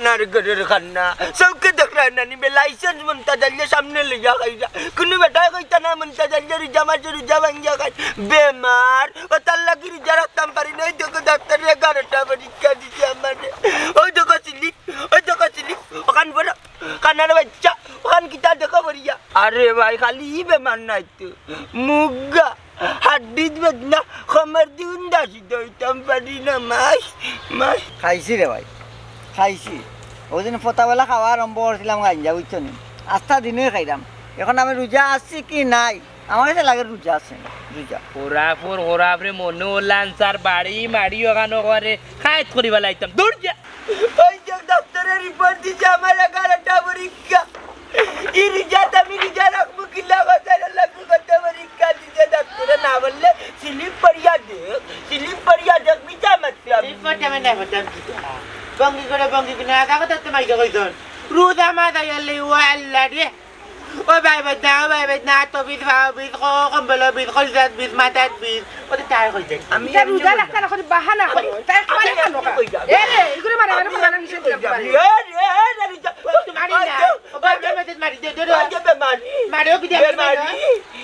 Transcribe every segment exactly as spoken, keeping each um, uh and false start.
নার ঘরর কান্না। চউখে দেখরায় না নি বে, লাইসেন্স মন্তাজ আলীয়ে সামনে লইয়া খাইরা। কুনু বেটায় কইতা না মন্তাজ আলীয়ে রুজা মাসে রুজা ভাঙ্গিয়া খায়। বেমার, অতার লাগি রুজা রাখতাম পারি না। অউ দেখো ডাক্তারে এগারোটা পরীক্ষা দিছে আমারে। অউ দেখো স্লিপ, অউ দেখো স্লিপ, অখান বড় কানার বাইচ্চা, অখান কিতা দেখো বড়িয়া। আরে ভাই, খালি ই বেমার নায় তো, মুগা, হাড্ডিত বেদনা, কমর দি উন্দা সিধা অইতাম পারি না, মাই, মাই। খাইছি রে ভাই, খাইছি। অউ দিন ফতাবেলা খাওয়া আরম্ভ করছিলাম গাঞ্জা, বুঝছো নি? আস্তা দিনই খাইরাম। এখন আমি রুজা আছি কি নাই, আমার কাছে লাগে রুজা আছে, রুজা। খরাফর খরাফরে মনো অইলো আনসার বাড়ি মারি অখানো করে খাইত করি ফালাইতাম। দূর যা। অউ যে ডাক্তারে রিপোর্ট দিছে আমার এগারোটা পরীক্ষা। ই রুজাত আমি রুজা রাখমু কিলা, কত লাগবো, কত পরীক্ষা দিছে ডাক্তারে না বললে। স্লিপ পড়িয়া দেখ, স্লিপ পড়িয়া দেখ, মিছা মাতলাম। স্লিপ পড়তে আমি না বলতাম কি? ভঙ্গি করে ভঙ্গি করে না, দেখো তো তোমার কি কইছন? রুজা মাস আইয়ালে, ও আল্লাহ রে। ও ভাই বেদনা, ও ভাই বেদনা, আতো বিষ, পাও বিষ, ক-, কম্বলো বিষ, কলিজাত বিষ, মাথাত বিষ। ও তো তাই কইছে। আমি ইটা এমনি রুজা কইলাম। রাখতা না, খালি বাহানা করো। ইটা একবারে আমি কানো এমনি কইলাম। এ রে, ইগুরে মারা, মারা, মারা, মারা, নিষেধ করে। এ রে, এ রে, রুজা। ও, তুই মারি না। ও, ভাই, ভাই, মারি দে, দে, দে। ওই যে বেমারি। মারো কি দিয়ে বেমারি।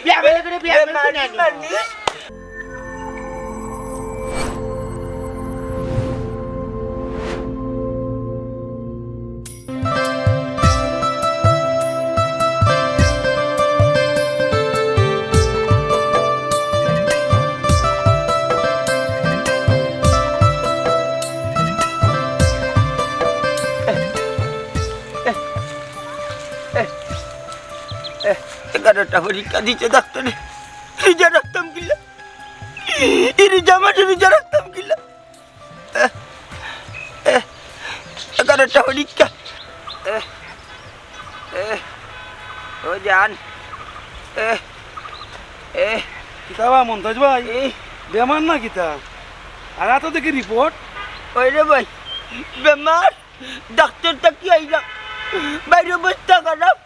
বিয়া বলে করে বিয়া বলে বেমারি, শুনে আনো। মারি। এগারোটা পরীক্ষা দিছে ডাক্তারে, রুজা রাখতাম কিলা? ই রুজা মাসে রুজা রাখতাম কিলা? এ, এ, এগারোটা পরীক্ষা। এ, এ, ও জান। এ, এ। কিতা বা মন্তাজ ভাই? এই। বেমার না কিতা? আর আতো দেখি রিপোর্ট। ওই রে ভাই, বেমার। ডাক্তার থাকি আইলাম। বাইরে অবস্থা খারাপ।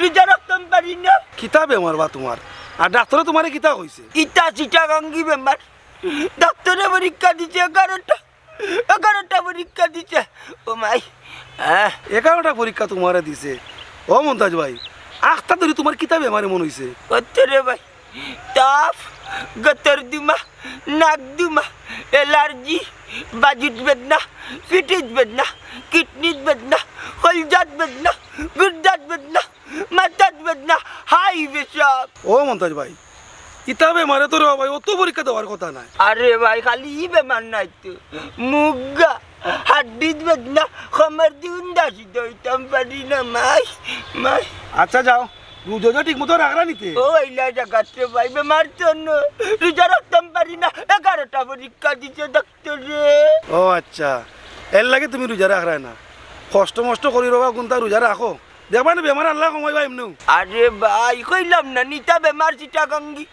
রুজা রাখতাম পারি না। কিতা বেমার বা তোমার? আর ডাক্তারে তোমারে কিতা কইছে? ইটা চিটাগাঙ্গি বেমার। ডাক্তারে পরীক্ষা দিছে এগারোটা, এগারোটা পরীক্ষা দিছে। ও মাই, আহ। এগারোটা পরীক্ষা তোমারে দিছে। ও মন্তাজ ভাই, আখতা ধরি তোমার কিতা বেমার এমন অইছে? কত রে ভাই, তাপ, গতর দুমা, নাক দুমা, অ্যালার্জি, বাজুত বেদনা, পিঠিত বেদনা, কিডনিত বেদনা, কলজাত বেদনা, গুর্দাত বেদনা, মাথাত বেদনা, হাই পেশাব। ও মন্তাজ ভাই, ইতা বেমারে তো রে ভাই, অত পরীক্ষা দেওয়ার কথা নায়। আরে ভাই, খালি ই বেমার নায় তো। মুগা, হাড্ডিত বেদনা, কমর দি উন্দা সিধা অইতাম পারি না, মাই, মাই। আচ্ছা যাও, রুজা ঠিক মতো রাখরা নিতে। ও, ইলা জাগাত রে ভাই, বেমার তো ন, রুজা রাখতাম পারি না, এগারোটা পরীক্ষা দিছে ডাক্তারে। ও আচ্ছা, এর লাগি তুমি রুজা রাখরায় না। কষ্ট মষ্ট করি রবা, কুন্তা রুজা রাখো। দেখবায় নি বেমার আল্লায় কমাইবা এমনেউ। আরে ভাই, কইলাম না নি, ইতা বেমার চিটাগাঙ্গি,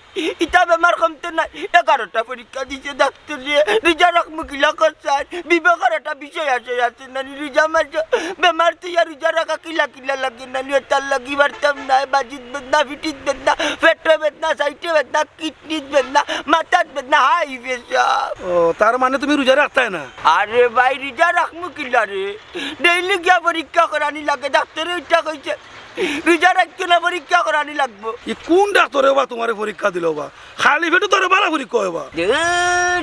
ইতা বেমার কমতো নায়। এগারোটা পরীক্ষা দিছে ডাক্তারে, রুজা রাখমু কিলা কছাইন? বিবেকর একটা বিষয় আছে, আছে না নি? রুজা মাসো বেমার তো ইয়া রুজা রাখা কিলা কিলা লাগে না নি? অতার লাগি পারতাম না। বাজুত বেদনা, পিঠিত বেদনা, পেটো বেদনা, সাইডে বেদনা, কিডনিত বেদনা, মাথাত বেদনা, হাই পেশাব। ও, তার মানে তুমি রুজা রাখতায় না? আরে ভাই, রুজা রাখমু কিলা রে? ডেইলি গিয়া পরীক্ষা করানি লাগে, ডাক্তারে ইটা কইছে। রুজা রাখতো না, পরীক্ষা করানি লাগবো। ই কুন ডাক্তারে বা তোমারে পরীক্ষা দিলো বা? খালি পেটো তোরে বালা পরীক্ষা অয় বা? দূর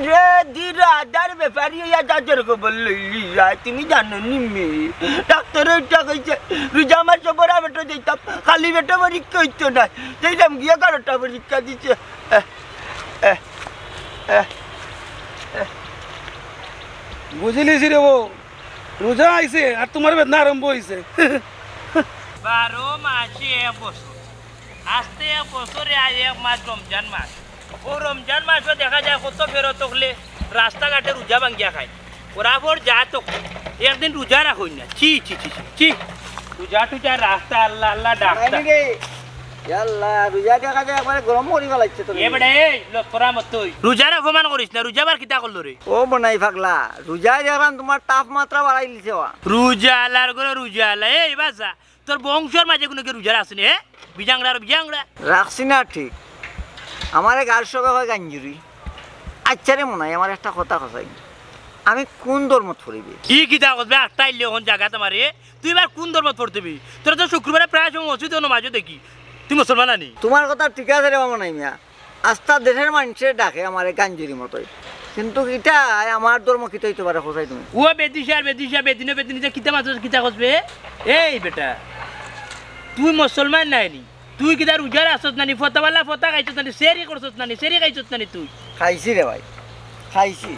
রে, দূর, আদার বেপারি অইয়া যাদর খবর লইলি যায়, তুমি জানো নি মি? ডাক্তারে ইটা কইছে, রুজা মাসো ভরা পেটো যাইতাম, খালি পেটো পরীক্ষা অইতো নায়। যাইলাম গিয়া এগারোটা পরীক্ষা দিছে। এহ, এহ, এহ, এহ। বুঝিলিছি রে বউ, রুজা আইছে আর তোমার বেদনা আরম্ভ অইছে। বারো মাসে এক বছর, আস্তে এক বছরে আয় এক মাস রমজান মাস। অউ রমজান মাসো দেখা যায় কত বেরত অকলে রাস্তাঘাটে রুজা ভাঙ্গিয়া খায়। ওরা আবার যা তো একদিন রুজা রাখইন না। ছি, ছি, ছি, ছি, ছি। রুজা টুজা রাখতা, আল্লাহ, আল্লাহ ডাকতা। নাইনি রে। ইয়াল্লা, রুজা দেখা যায় একবারে গরম করি ফালাইছে তো। এ বেটা, এই, লতকরা মতই। রুজার অপমান করিস না, রুজা আবার কিতা করলো রে? ও বনাই পাগলা, রুজায় দেখলাম তোমার তাপমাত্রা বাড়াই দিছে ওয়া। রুজা আলার ঘরো রুজা আলা, এই বাসা, তোর বংশর মাঝে কুনু কেউ রুজা রাখছে নি, হে? বিজাংড়া আর বিজাংড়া। রাখছি না ঠিক। আমারে গাঁওর সবে কয় গাঞ্জুরি। আচ্ছা রে মনাই, আমার একটা কথা কছাইন। আমি কুন ধর্মত পড়িবি? ই কিতা কস বে? আটটা আইলে অখন জাগাত আমারে, তুই এবার কুন ধর্মত পড়তে বি? তোরা তো শুক্রবারে প্রায় সময় মসজিদো নমাজো দেখি, তুই মুসলমান আনি? তুমার কথা ঠিক আছে রে মামা নাই মিয়া, আস্তা দেশর মানষে ডাকে আমারে গাঞ্জুরি মতই, কিন্তু ইটা আমার ধর্ম কিতা অইতে পারে কও চাই তুমি? ও বেদিশা আর বেদিশা, বেদিনে বেদিনে যে কিতা মাতস কিতা কস বে? এই বেটা, তুই মুসলমান নায় নি? তুই কিতা রুজার আছস না নি? ফতাওয়ালা ফতা খাইছস না নি? সেরি করছস না নি? সেরি খাইছস না নি তুই? খাইছি রে ভাই, খাইছি।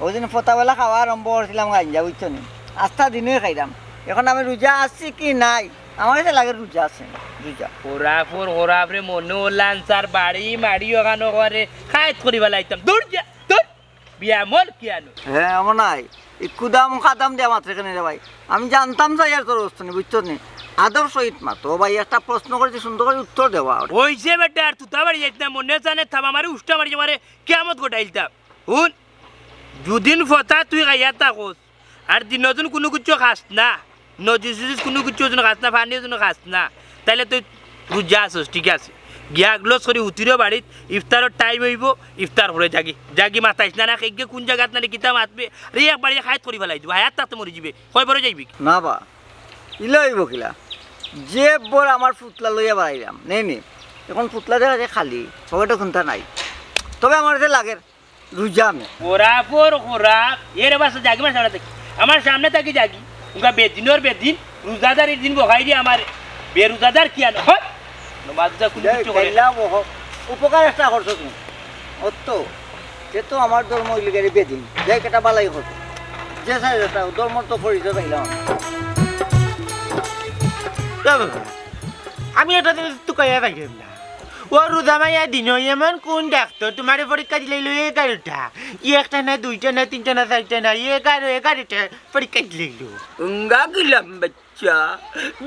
ওই দিন ফতাওয়ালা খাওয়া আরম্ভ করছিলাম গাঞ্জা, বুঝছো নি? আস্তা দিনই খাইলাম। এখন আমি রুজা আছি কি নাই, আমার কাছে লাগে রুজা আছে, রুজা। খরাফর খরাফ রে, মনে অইলো আনসার বাড়ি মারি ওখানো করে খায়েত করি ফালাইতাম। দূর যা, দূর। বিয়ামল কি আনো? হ্যাঁ, আমার নাই। ই কুদাম কাদাম দিয়া মাতরে কেনে রে ভাই? আমি জানতাম চাই আর তোর অবস্থা নি, বুঝছস নি? আদব সহিত মাত। ও ভাই, একটা প্রশ্ন করি, সুন্দর করি উত্তর দেওয়া। ওই যে বেটা, আর তুতা বাড়ি যাইস না, মনে জানে থাবা মারি উষ্টা মারি মারে কিয়ামত ঘটাইলতাম। হুন, দুদিন ফতা তুই খাইয়া থাকস, আর দিনও যুদি কুনু কিচ্ছু খাস না, নজিস উজিস কুনু কিচ্ছু যুদি খাস না, পানিও যুদি খাস না, তাইলে তুই রুজা আছস, ঠিক আছে। গিয়া গ্লোস করি উঠিরো বাড়িত, ইফতারর টাইম অইবো, ইফতার করে যাগি। যাগি মাতাইস না, না, কেগে কুন জাগাত না রে কিতা মাতবে, রে একবারে খায়েত করি ফালাই দিবো, হায়াত থাকতে মরি যিবে, কয়বরো যাইবি? না বা, ইলা অইবো কিলা? যে বর আমার ফুতলা লইয়া বাড়াইলাম, নেই নি, এখন ফুতলা দেখা যায় খালি, পকেটো কুন্তা নাই। তবে আমার কাছে লাগের, রুজা আমি। খরাফর খরাফ, এরে বাসা যাগি আমার সামনে থাকি। আমার সামনে থাকি যাগি। উনকা বেদিনর বেদিন, রুজাদারির দিন বহাই দিয়া আমার বেরুজাদার কি আনো? হট! নমাজ রুজা কুনু কিচ্ছু করে না। উপকার একটা করছো তুমি। অত, সে তো আমার ধর্ম অইলে গেলে বেদিন। যাই একটা বালাই করছো। যে সাইজ একটা ধর্ম তো পরিচয় পাইলাম। আমি একটা জিনিস তুকাইয়া পাইলাম না। ও রুজা মাইয়া দিন এমন কোন ডাক্তার তোমারে পরীক্ষা দিলাইলো এগারোটা? ই একটা না, দুইটা না, তিনটা না, চাইরটা না, এগারো, এগারোটা পরীক্ষা দিলাইলো। উঙ্গা গেলাম বাচ্চা,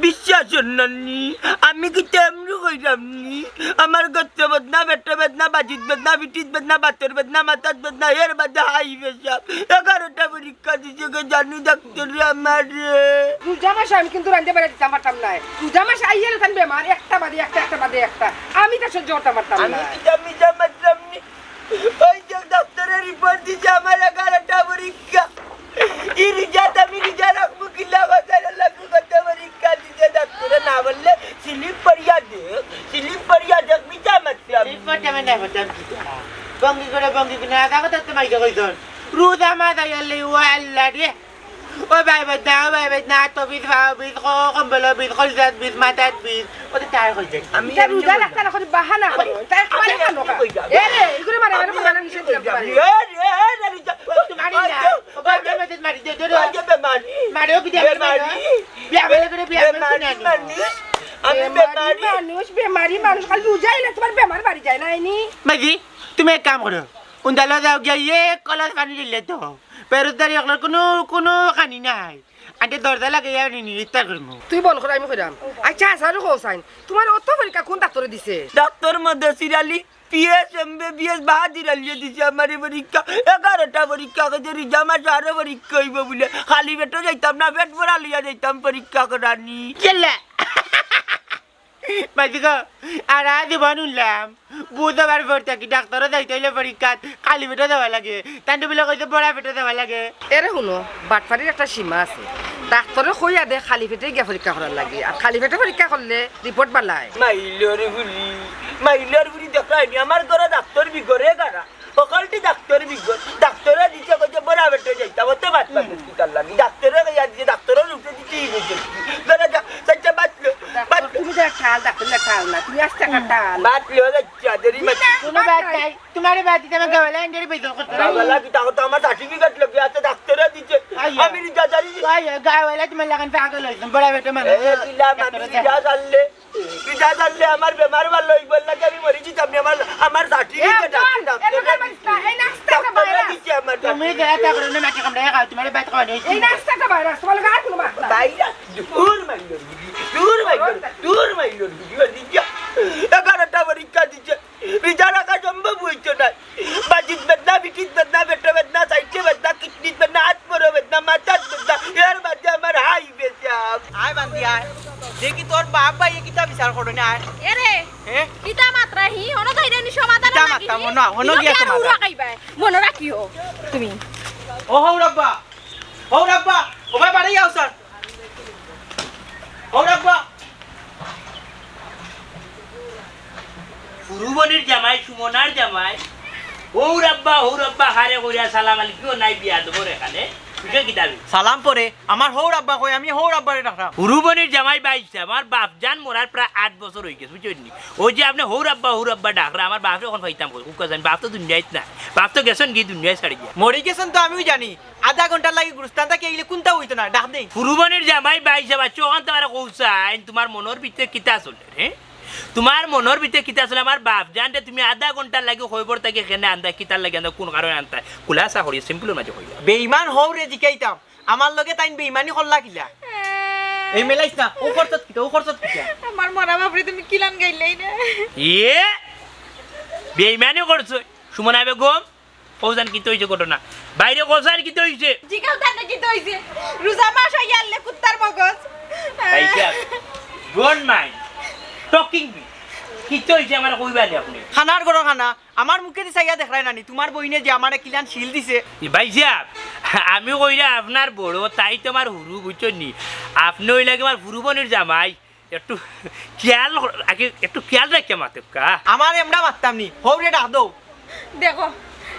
বিশ্বাস অর না নি? আমি কিতা এমনে কইরাম নি? আমার গত্ত বেদনা, পেটো বেদনা, বাজিত বেদনা, পিঠিত বেদনা, বাতর বেদনা, মাথাত বেদনা, এর বাদে হাই পেশাব। এগারোটা পরীক্ষা দিছে গো জানু ডাক্তারে আমারে। রুজা মাসে আমি কিন্তু রান্ধে বাড়ে দিতাম পারতাম না। রুজা মাসে আইয়া লেতাম বেমার, একটা বাদে একটা, একটা বাদে একটা। আমি তা সহ্য করতাম পারতাম না। আমি কিতা মিছা মাতরাম নি? ওই যে ডাক্তারে রিপোর্ট দিছে আমার এগারোটা পরীক্ষা। ই রুজাত আমি রুজা রাখমু কিলা, বাজারে লাগবো কত পরীক্ষা দিছে ডাক্তারে না বললে, স্লিপ পড়িয়া দেখ, স্লিপ পড়িয়া দেখ, মিছা মাতরাম। রিপোর্ট আমি না মাতরাম কিতা? ভঙ্গি করে, ভঙ্গি করে, আধা কথা তো মাইকে কইছন। রুজা মাস আইয়ালে, ও আল্লাহ রে। ও ভাই বেদনা, ও ভাই বেদনা, আতো বিষ, পাও বিষ, ক-, কম্বলো বিষ, কলিজাত বিষ, মাথাত বিষ, ও তো তার হয়ে যায়। আমি ইটা এমনি রুজা কইলাম। রাখতা না, খালি বাহানা করো। ইটা একবারে আমি খানো এমনি খা। কইলাম। এ রে, ইগুরে মারে, আমি মারে, এমনি মারে নিষেধ কইলাম। করতে পারে। এ রে, এ রে, রুজা, ও তোমার না, ও ভাই, বেমারি। বেমারি, দে, দে, দে। ওই যে বেমারি। মারে, ও কি দিয়ে বেমারি। মারে? বিয়া বলে করে বিয়া বলে বেমারি শুনে আনো। মানুষ। আমি বেমারি বেমারি। মানুষ, বেমারি মানুষ, খালি রুজা আইলে তোমার বেমার বাড়ি যায় না, আইনি? মাইজি, তুমি এক কাম করো, উন্দালো যাও গিয়া এক কলস পানি দিলে তো। বেরোজদারি অকলর কুনু, কুনু খানি নাই। আনতে দরজা লাগাইয়া নি, নি, ইফতার করমু। তুই বল করে, আমি কইরাম। আচ্ছা, আসারু হোসাইন, তোমার অত পরীক্ষা কোন ডাক্তারে দিছে? ডাক্তার মদসির আলী, পিএস, এমবিবিএস, বাহাদির আলীয়ে দিছে আমারে পরীক্ষা। এগারোটা পরীক্ষা, কইছে রুজা মাসো আরো পরীক্ষা অইবো বুলে। খালি পেটো যাইতাম না, পেট ভরা লইয়া যাইতাম পরীক্ষা করানি। কেলা? মাইজি গো, আর আজ জীবন উঠলাম। বুধবার পর থাকি ডাক্তারও যাইতে অইলে পরীক্ষাত খালি পেটো যাওয়া লাগে। তান্ডু বিলে কইছে বড়া পেটো যাওয়া লাগে। এরে হুনো, বাটপারির একটা সীমা আছে। ডাক্তারে কইয়া দে খালি পেটে গিয়া পরীক্ষা করার লাগি। আর খালি পেটে পরীক্ষা করলে রিপোর্ট বালায়। মাইলর বুড়ি, মাইলর বুড়ি দেখরায়নি, আমার ঘরো ডাক্তার বিগরে গারা। হকলটি ডাক্তার বিগর। ডাক্তারে দিছে কইছে বড়া পেটে যাইতাম, অত বাটপার হসপিটাল লাগি। ডাক্তারে কইয়া দিছে, ডাক্তারর উপরে দিছে, ই বুঝে। ধরে যা, চাইতে বাঁচলো, বাঁচলো। তুমি তো ঠাল, ডাক্তার না ঠাল না, তুমি আস্তে একটা ঠাল। বাঁচলো, যাইতে, আদেরি মারছি। কোনো বাদ নাই। তোমারে বাদ দিতে আমার গাওয়ালা এন্ডারে বেইজ্জত করতে পারি? গাওয়ালা কিতা করতো? আমার সার্টিফিকেট লগে আছে, ডাক্তারে দিছে। আইয়া। আমি রিজাদারি। আইয়া, গাওয়ালা তোমার লাখান পাগল অইছে, বড়া বেটা মানুষ। এ, দিলাম আমি ডাক্তারে রিজা জানলে। রিজা জানলে আমার বেমার ভালা অইবো, এর লাগি আমি মরি যিতাম নি। আমার, আমার সার্টিফিকেট আছে, ডাক্তারে দিছে। এই নাস্তাটা ডাক্তারে বাইরে। দিছে আমার তুমি সার্টিফিকেট। দয়া করে না, মাটি কামড়ে খাও, তোমারে বাদ খাওয়ানি অইছে। এই নাস্তাটা বাইরে, তোমার গায়ে কোনো বাদ নাই। বাইরে, দূর মাইলর বুড়ি, দূর মাইলর, দূর মাইলর বুড়ি, রিজা। এগারোটা পরীক্ষা দিছে। রুজা রাখা সম্ভব অইতো নায়। বাজিত বেদনা, পিঠিত বেদনা, পেটো বেদনা, সাইডে বেদনা, কিডনিত বেদনা, আত বড় বেদনা, মাথাত বেদনা, এর বাদে আমার হাই পেশাব। আয় বান্দি আয়, দেখি তোর বাপ ভাইয়ে কিতা বিচার করইন, আয়। এরে, হে? কিতা মাতরা হি? হনো তাইরে নি সমাধান কিতা লাগি মাতরা হি? মনো, হনো ইনো গিয়া কিয়া সমাধান। উড়া খাইবায়? মনো রাখিও তুমি। ও হৌর আব্বা, হৌর আব্বা, ও ভাই বাড়ি আও স্যার। হৌর আব্বা। হুরুবনির জামাই, সুমনার জামাই। হৌর আব্বা, হৌর আব্বা, হারে কইরা সালাম আলাইকুম নাই বিয়াদবর এখানে। তুই কিতা বে? সালাম পরে, আমার হৌর আব্বা কই, আমি হৌর আব্বারে ডাকরাম। হুরুবনির জামাই ভাইসাব, আমার বাফজান মরার প্রায় আট বছর অইগেছে, বুঝছইন নি? অউ যে আপনে হৌর আব্বা, হৌর আব্বা ডাকরা, আমার বাফরে অখন পাইতাম কই? কুক্কা জানি, বাফ তো দুনিয়াত নাই। বাফ তো গেছইন গি দুনিয়া ছাড়িয়া। মরি গেছইন তো আমিও জানি। আধা ঘন্টার লাগি গুরুস্থান থাকি আইলে কুন্তা অইতো না, ডাক দেই। হুরুবনির জামাই ভাইসাব, আইচ্ছা, অখান তো আমারে কও চাইন, তুমার মনর ভিতরে কিতা চলের, হে? তুমার মনর ভিতরে কিতা চলের? আমার বাফজানরে তুমি আধা ঘন্টার লাগি কয়বর থাকি কেনে আনতায়, কিতার লাগি আনতায়, কুন কারণে আনতায়? খুলাসা করি, simpleর মাঝে কইবা। বেইমান হউরে জিকাইতাম, আমার লগে তাইন বেইমানি করলা কিলা? এই মেলাইছ না, ও করছত কিতা, ও করছত কিতা? আমার মরা বাফরে তুমি কিলান গাইল্লায় না? ইয়ে, বেইমানি করছো, সুমনা বেগম। কও চাইন কিতা অইছে ঘটনা? বাইরে কও চাইন কিতা অইছে? জিগাও তানে কিতা অইছে? রোজা মাস অইয়া আইলে কুত্তার মগজ। ভাইসাব, don't mind talking me। কিতা অইছে আমারে কইবা নি আপনে? খানার ঘরো খানা, আমার মুখেদি চাইয়া দেখরায় না নি, তুমার বইনে যে আমারে কিলান শিল দিছে। এ ভাইসাব, আমি কইরা আপনার বড়, তাই তো আমার হুরু, বুঝছইন নি? আপনে অইলা গি আমার হুরুবনির জামাই, একটু খিয়াল কর-, আগে একটু খিয়াল রাখিয়া মাতউক্কা। আমার এমরা মাততাম নি, হউরে ডাক দেও। দেখো,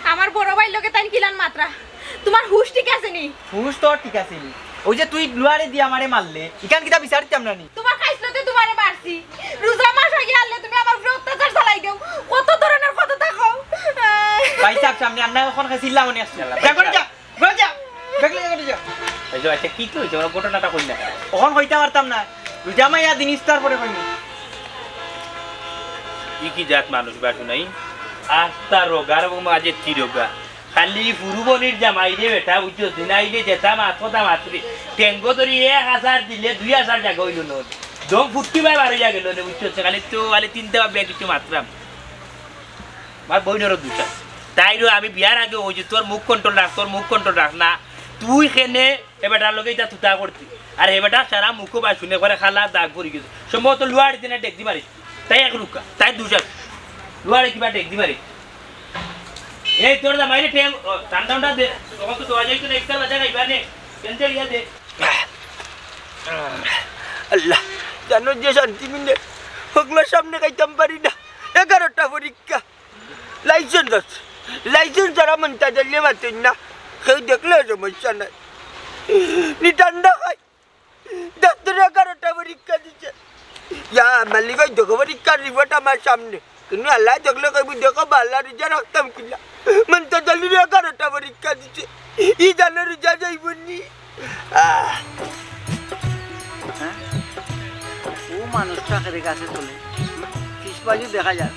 আমার বড় ভাইর লগে তাইন কিলান মাতরা, তুমার হুশ ঠিক আছে নি? হুশ তো ঠিক আছে নি। অউ যে তুই লুয়ারে দি আমারে মারলে, ইখান কিতা বিচার দিতাম না নি? তুমার খাইছলতে তুমারে মারছি। রোজা মাস অইয়া আইলে তুমি আমার উপরে অত্যাচার চালাই দেও। কত ধরনের কথা থাকো। ভাইসাব, সামনে আর না, অখন খাইছিলাম অনেক। যা ঘরো যা। ঘরো যা, ব্যাগ লইয়া ঘরো যা। এই যে, আইচ্ছা, কিতা অইছে? ওরা ঘটনাটা কইন না। অখন কইতাম পারতাম না। রোজা মাইয়া দিন ইফতার পরে কইমু। ই কি জাত মানুষ বা হুনাই? আস্তা রোগার মাঝে তিরোগা। খালি হুরুবনির জামাইরে বেটা, বুঝছস? দিন আইলে যেতা মাত, কথা মাতরে। টেঙ্গো ধরি এক হাজার দিলে দুই হাজার জাগা অইলো না। দম ফুটকি বায় বার অইয়া গেলো না, বুঝছস? খালি তো, খালি তিনটা বা ব্যাগ একটু মাতরাম। আমার বইনরও দুষ আছে। তাইরও আমি বিয়ার আগে কইছি, "তোর মুখ control রাখ, তোর মুখ control রাখ না।" তুই কেনে হে বেটার লগে ইতা তুতা করতি? আর হে বেটা সারা মুখো বায় শুনে করে খালা দাগ পড়ি গেছে। সম্ভবত লুয়াড়ি দিনে ডেক দি মারিস। তাই এক রুকা, তাই দুষ আছে। লুয়াড়ি কিবা ডেক দি মারিস। এই তোর জামাইরে ঠেং, ও, ঠান্ডা ঠান্ডা দে। তখন তো দেওয়া যাইতো না, একটা বাজা খাইবা নে। কেন ইয়া দে। আল্লাহ, জানো যে শান্তি মিলে, হকলর সামনে খাইতাম পারি না। এগারোটা পরীক্ষা। License আছে। License ছাড়া মন্তাজ আলীয়ে মাতইন না। কেউ দেখলে সমস্যা নাই। নি ঠান্ডা খাই। ডাক্তারে এগারোটা পরীক্ষা দিছে। ইয়া, মালিক, ওই দেখো পরীক্ষার report আমার সামনে। কিন্তু আল্লায় দেখলে কইবো, "দেখো বা আল্লায় রোজা রাখতাম কিলা।" মন্তাজ আলীরে এগারোটা পরীক্ষা দিছে। ই জানো রোজা যাইবো নি। আহ। হ্যাঁ? ও মানুষটা খেতে গাছে চলে। হুম? পিছবাজু দেখা যায়।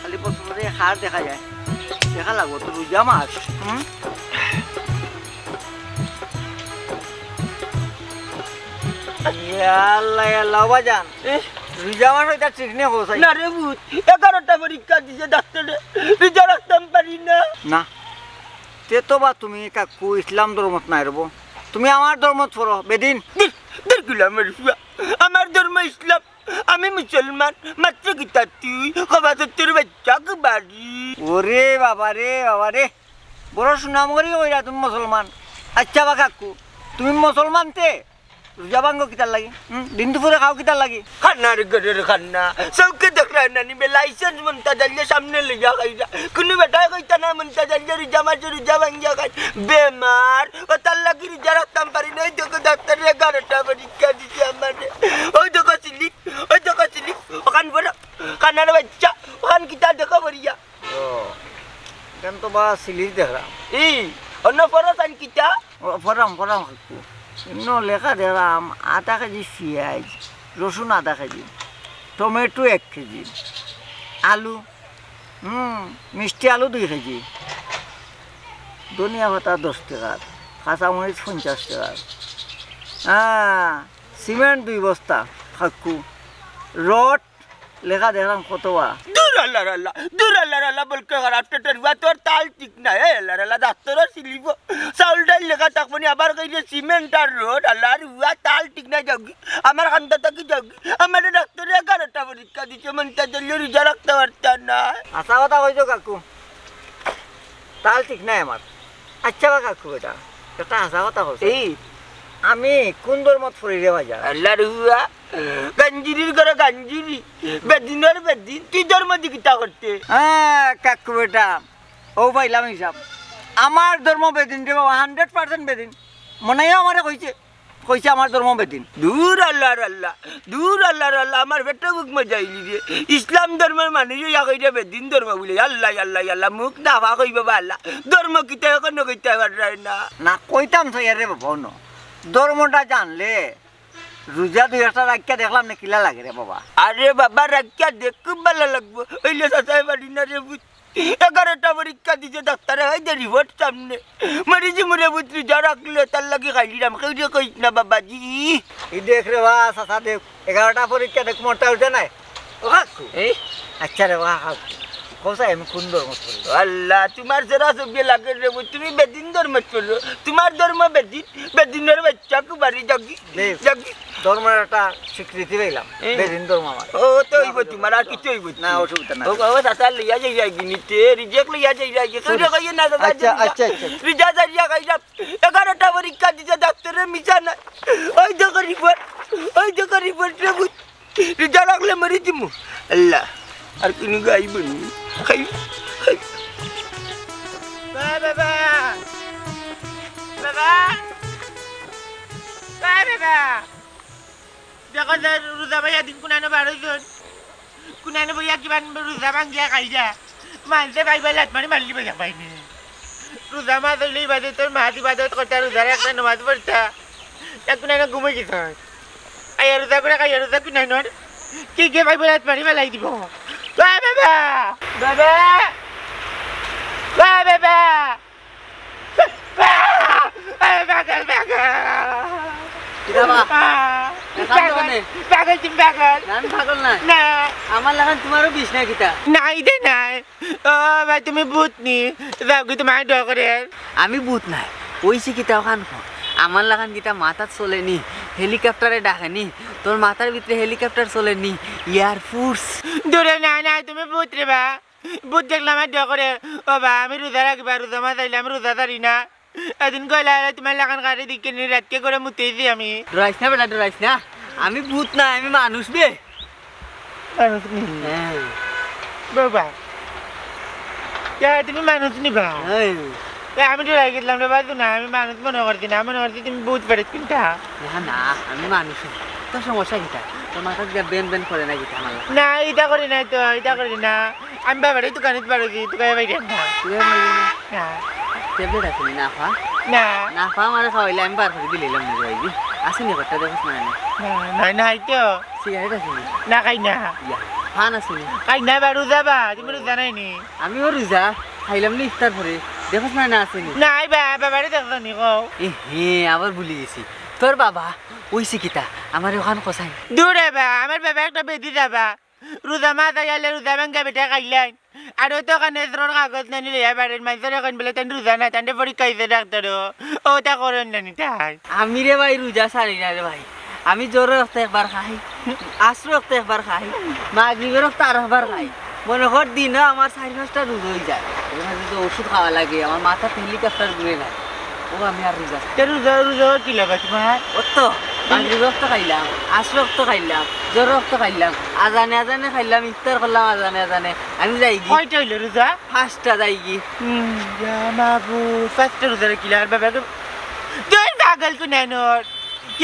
খালি পথে পথে হাড় দেখা যায়। দেখা লাগবো তো রোজা মাস। হুম? ইয়া আল্লাহ, ইয়া আল্লাহ, বাজান। এ? রোজা মাস ওইটা ঠিক নেই, হোসাই। না রে ভূত, এগারোটা পরীক্ষা দিছে ডাক্তারে। রোজা রাখতাম পারি না। না। তে তো বা তুমি কাকু ইসলাম ধর্মত নাই রবো, তুমি আমার ধর্মত পড়ো, বেদিন। দূর, দূর গুলামের ফুয়া, আমার ধর্ম ইসলাম, আমি মুসলমান, মাতরে কিতা তুই, কবাতর বাচ্চা কুবারি। ওরে বাবা রে, বাবা রে, বড় সুনাম করি কইরা তুমি মুসলমান। আচ্ছা বা কাকু, তুমি মুসলমান তে রোজা ভাঙ্গো কিতার লাগি? হুম? দিন দুপুরে খাও কিতার লাগি? খান্নার ঘরের খান্না। চউখে দেখরায় না নি বে, license মন্তাজ আলীয়ে সামনে লইয়া খাইরা। কুনু বেটায় কইতা না মন্তাজ আলীয়ে রোজা মাসে রোজা ভাঙ্গিয়া খায়। বেমার, অতার লাগি রোজা রাখতাম পারি না। ওই দেখো ডাক্তারে এগারোটা পরীক্ষা দিছে আমারে। ওই দেখো slip, ওই দেখো slip। অখান বড়, খান্নার বাচ্চা, অখান কিতা দেখো বড়িয়া। ও, ইখান তো বা slip দেখরাম। ই, অন্য পড়ো চাইন কিতা? ও, পড়রাম, পড়রাম কাকু। ইনো লেখা দেখরাম, আধা কেজি পিয়াজ, রসুন আধা কেজি, টমেটো এক কেজি, আলু, হুম, মিষ্টি আলু দুই কেজি, ধনিয়া পাতা দশ টেকার, কাঁচামরিচ পঞ্চাশ টেকার, হ্যাঁ, সিমেন্ট দুই বস্তা, কাকু, রড লেখা দেখরাম কত বা। দূর আল্লাহর আল্লাহ, দূর আল্লাহর আল্লাহ, বলকে খারাপ টেটের উয়া তোর তাল ঠিক নাই। এ আল্লাহর আল্লাহ, ডাক্তারর slip-ও চাউল ডাইল লেখা থাকবো নি, আবার কইরে সিমেন্ট আর রড, আল্লাহর উয়া তাল ঠিক নাই, যাওগি। আমার কান্দা থাকি যাওগি। আমারে ডাক্তারে এগারোটা পরীক্ষা দিছে, মন্তাজ আলীয়ে রোজা রাখতা পারতা না। হাছা কথা কইছো কাকু, তাল ঠিক নাই আমার। আচ্ছা বা কাকু বেটা, একটা হাছা কথা কও। এই আমি কুন ধর্মত পড়ি রে বাজান? আল্লার হুয়া, গাঞ্জুরির ঘরো গাঞ্জুরি, বেদিনর বেদিন, তুই ধর্ম দি কিতা করতে? হ্যাঁ কাকু বেটা, অউ পাইলাম হিসাব। আমার ধর্ম বেদিন রে বাবা, hundred percent বেদিন। মনাইও আমারে কইছে, কইছে আমার ধর্ম বেদিন। দূর আল্লার আল্লা, দূর আল্লার আল্লা, আমার পেটো বুক মজাইলি রে। ইসলাম ধর্মর মানুষ অইয়া কইরা বেদিন ধর্ম বুলে। আল্লা, আল্লা, আল্লা, মুখ না ফাক অইবো বা আল্লা। ধর্ম কিতা অখনো কইতা পাররায় না। না কইতাম তো রে বাবা, অনো। ধর্মটা জানলে রোজা দুই একটা রাখিয়া দেখলাম নে কিলা লাগে রে বাবা। আরে বাবা, রাখিয়া দেখ, খুব ভালা লাগবো। অইলে চাচায় পারি না রে পুত। এগারোটা পরীক্ষা দিছে ডাক্তারে, অউ যে report সামনে। মরি যিমু রে পুত, রোজা রাখলে তার লাগি খাইলিরাম, কেউরে কইস না বাবাজি। ই দেখ রে বা, চাচা দেখ, এগারোটা পরীক্ষা দেখ, মোরটা উঠে নাই। ও কাকু। এই? আচ্ছা রে বা, কাকু। কও চাই আমি কুন ধর্মত পড়ি? আল্লা, তুমার জরা চোখে লাগে রে পুত, তুমি বেদিন ধর্মত পড়ো। তুমার ধর্ম বেদিন, বেদিনর বাচ্চা কুবারি যাগি, দেখ, যাগি। ধর্মর একটা স্বীকৃতি পাইলাম, এ। বেদিন ধর্ম আমার। ও তো অইবো তুমার, আর কিচ্ছু অইবো না, না। অসুবিধা নাই। ও, ও, চাচা লইয়া যাইরাগি নিতে, reject লইয়া যাইরাগি। কেউরে কইও না, চাচা, আচ্ছা, আচ্ছা, আচ্ছা। রোজা ছাড়িয়া খাইরাম। এগারোটা পরীক্ষা দিছে ডাক্তারে, মিছা নায়। অউ দেখো report, অউ দেখো report রে পুত। রোজা রাখলে মরি যিমু। আল্লা, আর কুনু গাইব নি। খাই, খাই। বাবা, বাবা। বাবা। বাবা, বাবা। দেখো যে রোজা ভাই এদিন কুনানো বার অইছইন। কুনানো বইয়া কিবা রোজা ভাঙ্গিয়া খাইরা। মানষে ভাইবা লাত মারি মারলি বইয়া পাইনি। রোজা মাস অইলে ইবাদতর মাস, ইবাদত করতা, রোজার একটা নামাজ পড়তা। তা কুনানো ঘুমাই গেছইন। আইয়া রোজা করে খাইয়া রোজা কুনানোর। কে কে ভাইবা লাত মারি ফালাই দিবো। বাবা, বাবা। বাবা। বাবা। পাগল, পাগল। কিতা বা? পাগল, পাগল, তুমি পাগল। না, আমি পাগল নায়। না। আমার লাখান তুমারও বিষ না কিতা? নাই দে নাই। ও ভাই, তুমি ভূত নি? যাওগি, তুমারে ডর করে। আমি ভূত নায়। অইছে কিতা অখান কও। আমার লাখান কিতা মাথাত চলে নি, helicopter-এ ডাকে নি? তোর মাথার ভিতরে helicopter চলে নি, air force। দূরে নাই, নাই, তুমি ভূত রে বা। ভূত দেখলে আমারে ডর করে। ও বা, আমি রোজা রাখি বা, রোজা মাস আইলে আমি রোজা ছাড়ি না। এদিন কইলা, "আরে, তুমার লাখান কারে দেখি নি, রাইতকে করে মুতেছি আমি।" ডরাইস না বেটা, ডরাইস না। আমি ভূত না, আমি মানুষ বে। মানুষ নি? হ্যাঁ। বাবা। ইয়া, তুমি মানুষ নি বা? হ্যাঁ। এ, আমি ডরাই গেছিলাম রে বা, তুই না, আমি মানুষ মনে করছি না, মনে করছি তুমি ভূত প্রেত কুনটা। না, না, আমি মানুষ। তোর সমস্যা কিতা? তোর মাথাত গিয়া বেন বেন করে না কিতা আমার? না, ইতা করি না তো, ইতা করি না। আমি বাবারে দোকানে পারছি, তুকাইয়া বাইরে না। তুকাইয়া বাইরে না? না। ট্যাবলেট আছে নি, না ফা? না। না ফা আমারে খাওয়াইলে আমি বার করি দিলাইলাম নি ভাই। আছে নি কয়টা দেখছ না নে? না, না, নাই তো। সিগারেট আছে নি? না, খাই না। ইয়া, পান আছে নি? খাই না, বা রোজা বা, তুমি রোজা নাই নি? আমিও রোজা, খাইলাম নি ইফতার পরে। দেখছ না, না আছে নি? নাই বা, বাবারে দেখছ নি কও? এ হে, আবার ভুলি গেছি। তোর বাবা, অইছে কিতা? আমারে অখান কছাইন। দূর রে বা, আমার বাবা একটা বেদি যাবা। রোজা মাস আইলে রোজা ভাঙ্গা বেটা খাইলাইন। আর অউ তো অখান এজরর কাগজ নানি লইয়া বারইন, মানষরে কইন বলে তাইন রোজা না, তানরে পরীক্ষা দিছে ডাক্তারও। অউ তা করইন নানি তাই। আমি রে ভাই রোজা ছাড়ি না রে ভাই। আমি জোহরর অক্ত একবার খাই, আসরর অক্ত একবার খাই, মাগরিবর অক্ত আরকবার খাই। মনো কর দিনো আমার চাইর পাঁচটা রোজা অইযায়। এর মাঝে তো ওষুধ খাওয়া লাগে, আমার মাথাত helicopter ঘুরে না। ও আমি আর রোজা। তে রোজা, রোজা কিলা বা তুমার? অউ তো, মাগরিবর অক্ত খাইলাম, আসরর অক্ত খাইলাম, জোহরর অক্ত খাইলাম, আজানে আজানে খাইলাম, ইফতার করলাম আজানে আজানে। আমি যাইগি। কয়টা অইলো রোজা? পাঁচটা যাইগি। হুম, ইয়া মাবুদ, পাঁচটা রোজা রাখিলা আর বাবা তো, তুই পাগল কুনানোর।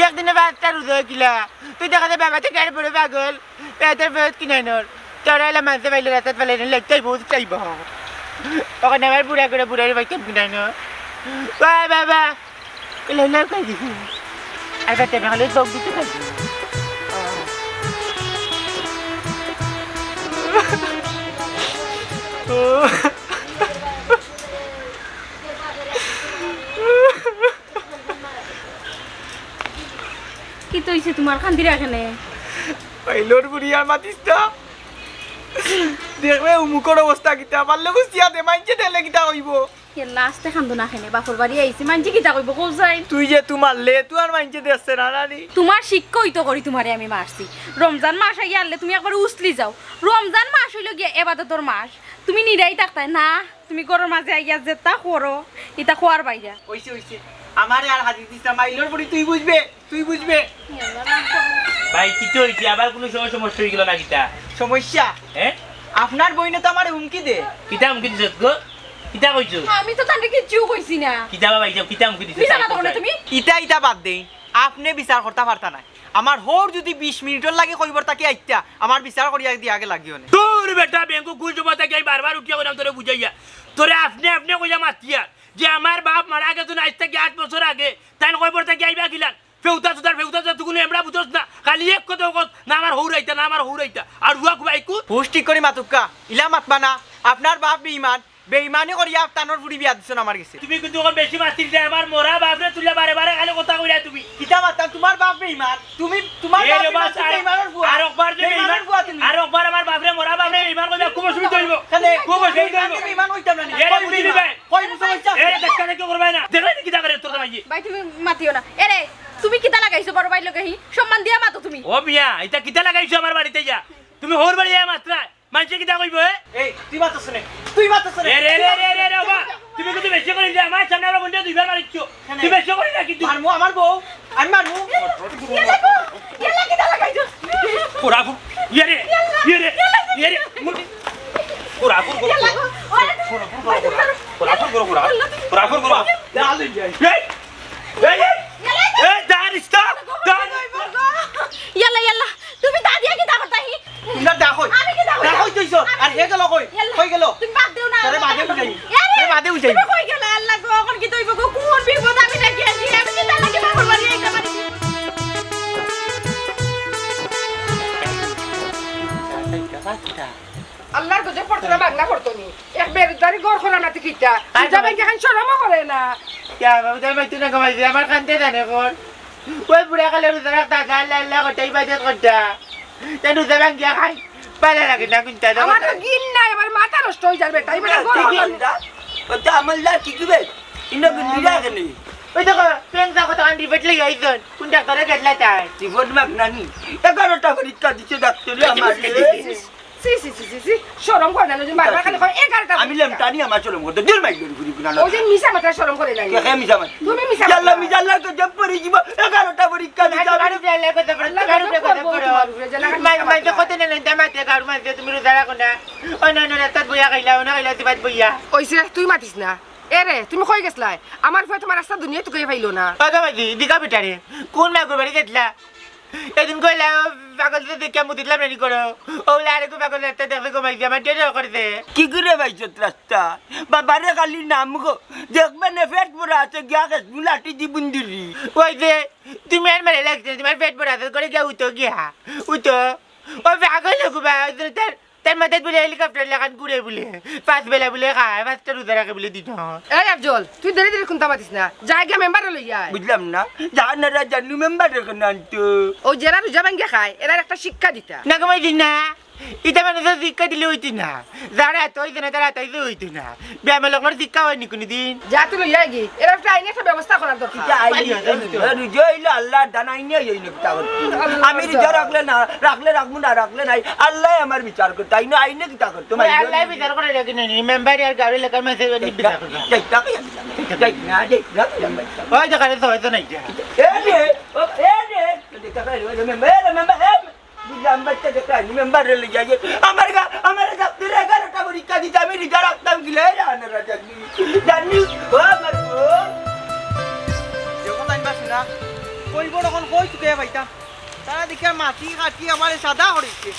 একদিনে পাঁচটা রোজা রাখিলা। তুই দেখা যায় বাবা থাকি আরো বড় পাগল। পেটর ফেরত কিনাই নর। তোরা এলা মানষে পাইলে রাস্তাত ফালাই না, লেকটাই বহুত চাইব। অখান আমার বুড়া করে বুড়ারে পাইতাম কিনাই নর। ওই বাবা, এলা এলা কই দিছি। আর বাচ্চা না হলে বক দিতে পারবি। কিতা অইছে তুমার, কান্দিরায় কেনে? পাইলর বুড়ি আর মাতিস না। দেখবে অমুকর অবস্থা কিতা, পারলে গুছিয়া দে, মাইনষে দেখলে কিতা কইবো? ইয়াল্লা, আস্তে কান্দো না কেনে, বাপর বাড়ি আইছি, মাইনষে কিতা কইবো, কও চাই? তুই যে তুমার লে, তুই আর মাইনষে দেখছে না, নানি? তুমার শিক্ষা অইতো করি তুমারে আমি মারছি। রমজান মাস আইয়া আরলে তুমি একবারে উছলি যাও। রমজান মাস অইলো গিয়া এবাদতর মাস, তুমি নিরাই থাকতায় না। তুমি ঘরর মাঝে আইয়া যেতা করো, ইতা কওয়ার বাইরা। অইছে, অইছে। আমারে আর হাদিস দিস না, মাইলর পরি তুই বুঝবে, তুই বুঝবে। ভাই, কিতা অইছে? আবার কুনু সময় সমস্যা অইগেলো না কিতা? সমস্যা? হ্যাঁ? আপনার বইনে তো আমারে হুমকি দে। কিতা হুমকি দিছস গো? কিতা কইছস? আমি তো তানরে কিচ্ছু কইছি না। কিতা বাবা, ইতা কিতা হুমকি দিছস? মিছা মাতো না তুমি। ইতা, ইতা বাদ দেইন। আপনে বিচার করতা পারতা নায়। আমার হউর যুদি বিশ মিনিটর লাগি কইবর থাকি আইতা, আমার বিচার করিয়া দিয়া গেলা গিয়া অনে। দূর বেটা, বেঙ্কু কুন সময় থাকি আমি বারবার উঠিয়া কইরাম তোরে বুঝাইয়া। তোরে আপনে আপনে কইয়া মাতিয়ার যে আমার বাপ মারা গেছইন আইজ থাকি আট বছর আগে, তাইন কইবর থাকি আইবা কিলান? ফেউতা সুতার ফেউতা যতগুলো এমরা বুঝোস না, খালি এক কথা কস, "না আমার হউর আইতা, না আমার হউর আইতা।" আর হুয়া খুবাইকু। হুশ ঠিক করি মাতুক্কা, ইলা মাতবা না। আপনার বাপ বেইমান, বেইমানি করিয়া তানর ফুড়ি বিয়া দিছইন আমার গেছে। তুমি কিন্তু অখন বেশি মাতিস না, আমার মরা বাপরে তুলিয়া বারে বারে খালি কথা কইরা তুমি। কিতা মাততাম, তুমার বাপ বেইমান, তুমি, তুমার এ বাপ রে বেইমান, বাস, তুমি আর, বেইমানর ফুয়া। আর একবার যে বেইমানর বেইমান, ফুয়া তুমি। আর একবার আমার বাপরে, মরা বাপরে বেইমান কইলে খুব অসুবিধা অইবো। কেনে? খুব অসুবিধা অইবো। বেইমান কইতাম না নি। এ রে কই বুঝি বুঝি না? ভাই। কই বুঝতে পারছো? এ রে দেখা দেখি করবে না। দেখলে নি কিতা করে তোর মাইয়ে? ভাই, তুমি মাতিও না। এ রে, তুমি কিতা লাগাইছো বড় ভাইর লগে হি? সম্মান দিয়া মাতো তুমি। ও মিয়া, ইতা কিতা লাগাইছো আমার বাড়িত আইয়া? তুমি হউর বাড়ি আইয়া মাতরায়। মানষে কিতা কইবো, এ? এই, তুই মাতছ নে, তুই মাতছ নে। এ রে, রে, রে, রে, রে, বাবা, তুমি কিন্তু বেশি করি দিলা, আমার সামনে আমার বন্ধু দুইবার মারিছো। কেনে? তুমি বেশি করি না কিন্তু। মারমু, আমার বউ, আমি মারমু। ইয়াল্লা গো, ইয়াল্লা কিতা লাগাইছো? পুরা ফু-, ইয়ে রে, ইয়াল্লা, ইয়ে রে, ইয়াল্লা ইয়ে রে, মুটি। পুরা ফু-, ইয়াল্লা গো, ওরে পুরা ফু-, পুরা ফু-, পুরা ফু-, পুরা ফু-, পুরা ফু-, পুরা ফু-, পুরা ফু-, পুরা ফু-, এই, এই, এই, ইয়াল্লা গো, এই, দাঁড়িস তো, দাঁড়িস। ইয়াল্লা, ইয়াল্লা, তুমি দাদিয়া কিতা করতা হি? তুমরা দা কই? আমি কিতা কই? দা কই তুই সর? আর হে গেল কই? ইয়াল্লা। কই গেল? তুমি বাদ দেও না। তোরে বাদে বুঝাই। ইয়াল্লা। তোরে বাদে বুঝাই। তুমি কই গেলা? আল্লাহ গো, অখন কিতা অইবো গো? কুন বিপদ আমি ডাকি আনছি? আমি কিতা লাগি বাপর বাড়ি আইতে পারি? আল্লাহর গজব পড়তো না, বাংলা পড়তো নি। এক বেরুদারি ঘর করা না তো কিতা? আর তুই যাবে কি এখন শরমও করে না? ইয়া বাবা, যাবে তুই না কমাইছি, আমার কান্দে জানে কর। ওই বুড়া কালে রোজা রাখতা, আল্লাহ আল্লাহ করতা, ইবাদত করতা। তাই রোজা ভাঙ্গিয়া খাই, ভালা লাগে না কুনটা। আমার তো ঘিন নাই, আমার মাথা নষ্ট অই যার বেটা, এই বেটা গরম। ঘিন না? ওটা আমার লাল কি কি বে? ইন্না গুন্ডি রাখে নি। ওই দেখো, পেন যা কত আন্ডি বেটলে আইজন। কোন ডাক্তারে গেছলা তাই? রিপোর্ট মাগ নানি। এগারোটা পরীক্ষা দিছে ডাক্তারে আমার। ছি, ছি, ছি, ছি, ছি। শরম করে না, যদি বারবার খালি কয়, এগারোটা আমি পরীক্ষা। লেমটানি আমার শরম করতে। দূর মাইক দূর ঘুরি ঘুরানো। ওই যে মিছা মাতরা শরম করে না। কে, কে মিছা মাত? তুমি মিছা ইয়াল্লা, মাতরা। মিছা আল্লাহ গজব পড়ি যিবো। এগারোটা পরীক্ষা দিছে। আল্লাহ গজব পড়বো তোমার উপরে, যে লাগান মাই, মিছা মাই, মাতরা। দেখো তো। মাই, মাই, দেখো তো, না, না, দামাতে গাড়ু মাঝে তুমি রোজা রাখো না। ও না, না, রাস্তাত বইয়া খাইলা, ও না খাইলা, দিবাত বইয়া। ওই যে তুই মাতিস না। এ রে, তুমি কই গেছলায়? আমার ফুয়া তোমার রাস্তা দুনিয়া তুকাইয়া পাইলো না। ও দামাজি, দিকা বেটারে। কোন মাগুর বাড়ি গেছলা? এদিন কইলা, ও পাগল তো দেখিয়া মুদিতলাম রেডি করো। ও বলে, আরে গো পাগল, একটা দেখবে গো মাইজি, আমার ডেট করছে। কি করে পাইছত রাস্তা? বাবারে খালি নাম গো। দেখবে না পেট ভরা আছে, গিয়া খেসমু লাঠি দি বুন্দিরি। ওই যে, তুমি আর মারে লাগছে, তোমার পেট ভরা আছে, করে গিয়া উঠো গিয়া। উঠো। ও পাগল গো বা, তার তার মাথাত বুলে হেলিকপ্টার লাখান ঘুরে বুলে, পাঁচ বেলা বুলে খায়, পাঁচটা রোজা রাখে বুলে দিন। এই আফজল, তুই দেরি দেরি কুন্তা মাতিস না, যা গিয়া মেম্বাররে লইয়া আয়। বুঝলাম না, জানারা জানু মেম্বাররে কেনে আনতো? ও যেরা রোজা ভাঙ্গিয়া খায়, এরার একটা শিক্ষা দিতা। না কমাই দিন না, ইতা মানুষরে শিক্ষা দিলে অইতো না, যারা এত অইতো না, তারা এত অইতো না। বেয়ামলকর শিক্ষা অয়নি কুনুদিন। যা তুই লইয়া গি, এরার একটা আইনি একটা ব্যবস্থা করার দরকার। কিতা আইনি? আইনি, আইনি। রোজা অইলো আল্লাহর দান, আইনি অইলো কিতা করতে? আল্লাহর আমি রোজা দান। রাখলে না, রাখলে রাখমু না, রাখলে নাই। আল্লায় আমার বিচার করতো, আইনে, আইনে কিতা করতো? ওই আল্লায় বিচার করে রাখি নাই, মেম্বার আর গাড়ি লেখার মাঝে উনি বিচার করতো। যাই, যাই, যাই, যাই, না, যাই, যাই, যাই, যাই। ওই যে গাড়ি তো হয়তো নাই। এ রে, ও, এ রে, দেখতে পাই, ওই যে মেম্বার, এ রে মেম্বার, এ। বুঝলাম, বাচ্চা দেখতে আইনি, মেম্বাররে লইয়া গিয়া। আমার গা-, আমার গা-, তোর এগারোটা পরীক্ষা দিতে আমি রোজা রাখতাম কি লে, রে, আনারা জানি। জানি, ও আমার গো। যখন আনবা শোনা, কইব তখন কই তুকে পাইতাম। তারা দেখিয়া মাটি কাটি আমারে সাদা করিছে।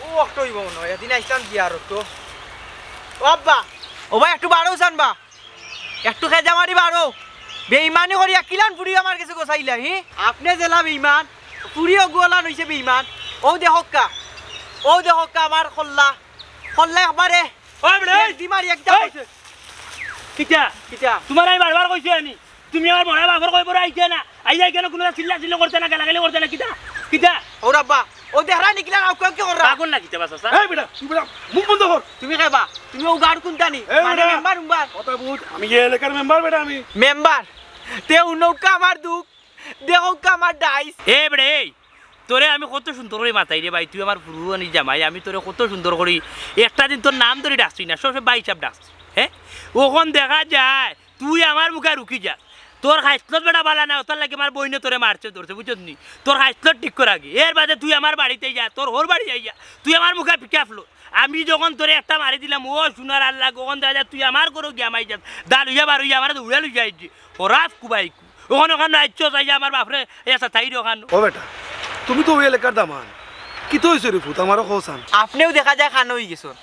ও, অক্ট অইব মনে হয়, এদিন আইসলাম জিয়ারত তো। ও আব্বা, ও ভাই, একটু বারো চান বা। একটু খেজা মারি বারো। বেইমানি করিয়া কিলান ফুড়ি আমার গেছে গোসাইলা, হি? আপনে যেলা বেইমান, ফুড়ি অগুলান অইছে বেইমান। ও দেখক্কা, ও দেখক্কা আমার কল্লা, কল্লা একবারে। ওই বেটা, এই! দি মারি একটা এই! কইছে। কিতা? কিতা? তোমার আমি বারবার কইছি আমি, তুমি আমার মরা বাপর কই বড় আইতে না, আইয়া কেন কোনো চিল্লা চিল্লা করতে না, গালাগালি করতে না, কিতা? কিতা? ও রাব্বা, ও দেখরা নিকলা না, ওকে কি কররা? পাগল না কিতা বাস আছে? এই বেটা, তুই বেটা, মুখ বন্ধ কর। তুমি খাইবা? তুমি ও গাড় কোনটা নি? এই মানে বেটা। মেম্বার উম্বার? কথা বুঝ, আমি এই এলাকার মেম্বার বেটা আমি। মেম্বার? তে উনৌকা আমার দুখ, দেখউকা আমার ডাইস। এ বেটা, এই, তোরে আমি কত সুন্দর করি মাতাই রে ভাই, তুই আমার ফুরুয়ানি জামাই, আমি তোরে কত সুন্দর করি, একটা দিন তোর নাম ধরি ডাকছি না, সব সব ভাই হিসাব ডাকছি। হে? অখন দেখা যায় তুই আমার মুখে রুকি যাস। তোর খাইছলত বেটা বালা না, অতার লাগি আমার বইনে তোরে মারছে ধরছে, বুঝছত নি? তোর খাইছলত ঠিক কর আগে, এর বাদে তুই আমার বাড়িত আইয়া, তোর হউর বাড়ি আইয়া, তুই আমার মুখে পিকাফ লো। আমি যখন তোরে একটা মারি দিলাম, ও সোনার আল্লাহ, অখন দেখা যায় তুই আমার ঘরো গিয়া মাই যাস, দাল অইয়া বার অইয়া আমার উড়া লইয়া আইছি, হরাফ কুবাইকু। অখন অখান আইছস আইয়া আমার বাফরে এসা থাইর অখান। ও বেটা, তুমি তো অউ এলাকার দামান, কিতা অইছে রে ফুত, আমারে কও চাইন। আপনেও দেখা যায় কানা অইগেছইন,